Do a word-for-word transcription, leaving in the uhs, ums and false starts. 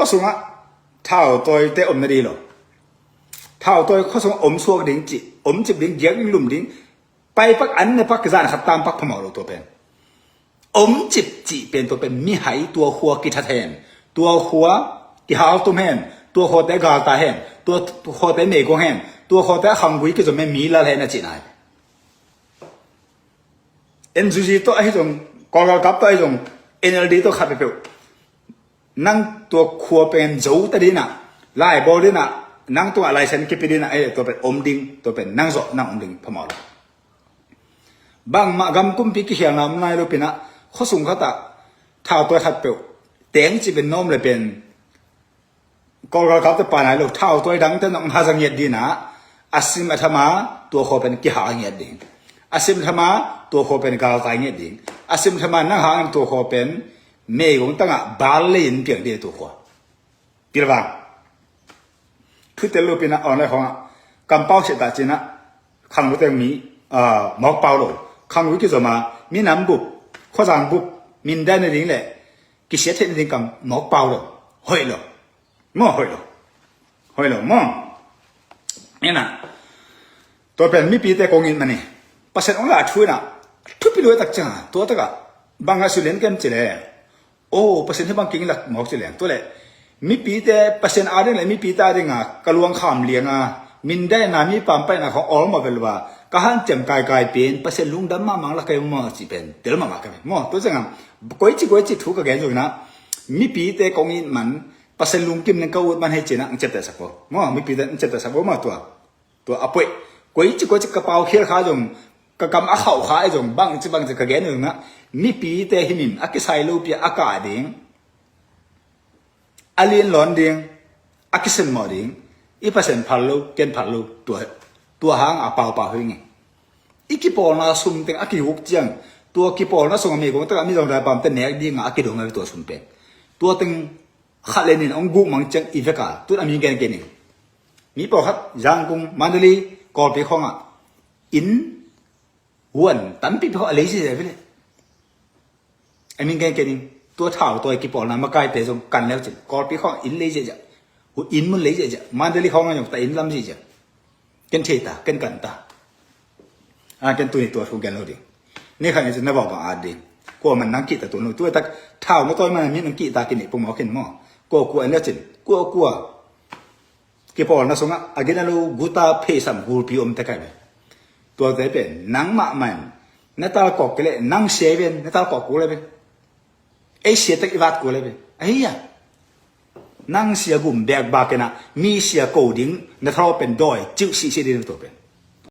Khuasungah thautawite om na ding lo. Thautawi khuasungah om suak ding cih, om cip ding, giak ding, lum ding, pai pak, an ne pak, zan khat tam pak phamawh lo tua pen. Om cip cih pen tua pen mihai tua khua kithat hen, tua khua kihaltum hen, tua khuate galtai hen, tua khuate meigong hen, tua khuate a khanggui kizom hen, mi lal hen a cihna hi. N U G tawh ahi zong, Kawlgalkap tawh ahi zong, N L D tawh khat peuhpeuh nang tua khua pen zo ta dinah, laibawl dinah, nang tungah laisen kipi dinah, eh, tua pen om ding, tua pen nang zawh nang om ding phamawh lo. Bangmah gam kumpi kikhialna om nai lo pinah, khuasung khatah thautawite khat peuh teng cih pen na om le pen, Kawlgalkapte pa nai lo, thautawite dangte nong haza ngiat dinah, a sim a thama tua khua pen kiha ngiat ding, a sim a thama tua khua pen galtai ngiat ding, a sim a thama nang hangin tua khua pen meigong tangah bal leiin piang ding tua khua. Pilvang. Thutel lupin a online khawngah kampau siatah cinah khangluteng mi, ah, mawkpau lo. Khanglui kizoma minam bup, khuazang bup, mindai na ding le kisiat theih na ding kam mawkpau lo. Hoih lo. Maw, hoih lo. Hoih lo maw. Ina. Tua pen mipite kong it mani. Pasian ong lah thu inah thupi luai tak cianga tua takah bangah sulian kem ci le. O, Pasian hi bang kingin lak mawk ci leng. Tua le mipite Pasian ading le mipite adinga ka luangkham lianga mindaina mi pampaina khong awlmawh vel uh a ka hanciam kaikai pen Pasian lungdam mahmah lak kai maw ci pen tel mahmah ka ve maw. Tua cianga koici koici thu ka gen zong inah mipite kong it man Pasian lungkim ning ka ut man hei cinah ang ciaptehsak bo maw. Mipite ang ciaptehsak bo maw tua. Tua a poih. Koici koici ka pau khial kha zong, ka kam a khauh kha zong, bangci bangci ka gen zong ah mipite himim a kisai lopi a kah ding, a lianlawn ding, a kisimmawh ding, i Pasian phal lo, ken phal lo, tua, tua hang a paupau hi nge. I kipawlna sum teng a kihuk ciang, tua kipawlna sung a mi kong taka mi zong dai pamte nek dinga a kidong a tua sum pen. Tua teng khat le nin hong guk mang ciang i veka tun a mi gen kei ning. Mi pawlkhat Zangkung, Mandalay, Kawlpi khawngah inn huan tampi pawh a lei zia vele. A mi gen kei ning. Tua thautawite kipawlna makaite zong kan leu cin Kawlpi khawngah inn lei zia zia. Hu inn mun lei zia zia. Mandalay khawngah zong ta inn lam zia zia. Ken thei ta, ken kan ta. A ken tuni tua thu gen lo ding. Ni khat ni cin na vawh bang at ding. Kua man nang kihta tun lo. Tua tak thau na tawi man min nang kihta kini pumawk hin maw. Kua kua en le cin. Kua kua. Kipawlna sungah a gina lo guta phesam gulpi om te kai ve. Tuate pen nang mahmah in. Na talkawk ke le nang sia ven, na talkawk kul le ve. Ei sia tak i vat kul le ve. Ahi a. Nang sia gum bek bak kena, mi sia ko ding, na thalo pen dawi, ciuh sihsih ding na tua pen.